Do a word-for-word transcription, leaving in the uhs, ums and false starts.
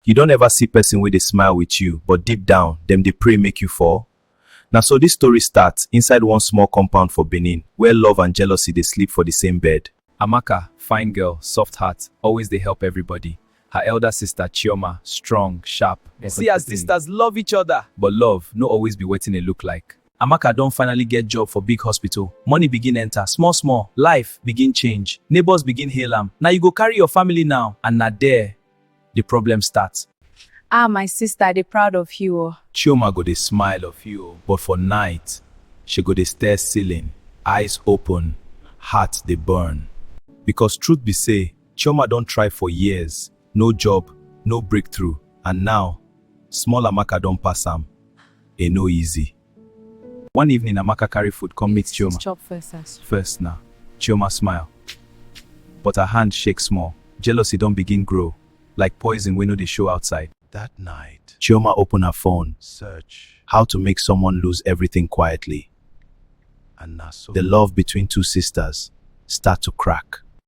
You don ever see person wey dey smile with you, but deep down, dem dey pray make you fall? Na so this story start inside one small compound for Benin, where love and jealousy dey sleep for the same bed. Amaka, fine girl, soft heart, always dey help everybody. Her elder sister, Chioma, strong, sharp. You see as sisters love each other. But love no always be wetin e look like. Amaka don finally get job for big hospital. Money begin enter, small small, life begin change. Neighbors begin hail am. "Na you go carry your family now." And na there the problem start. Ah, my sister, I dey proud of you. Oh. Chioma go dey smile of you, but for night, she go dey stare ceiling, eyes open, heart dey burn. Because truth be say, Chioma don try for years, no job, no breakthrough, and now, small Amaka don pass am. E no easy. One evening, Amaka carry food come meet Chioma. Chop first, as First na, Chioma smile, but her hand shake small. Jealousy don begin grow, like poison wey no dey show outside. That night, Chioma open her phone, search how to make someone lose everything quietly. And na so the love between two sisters start to crack.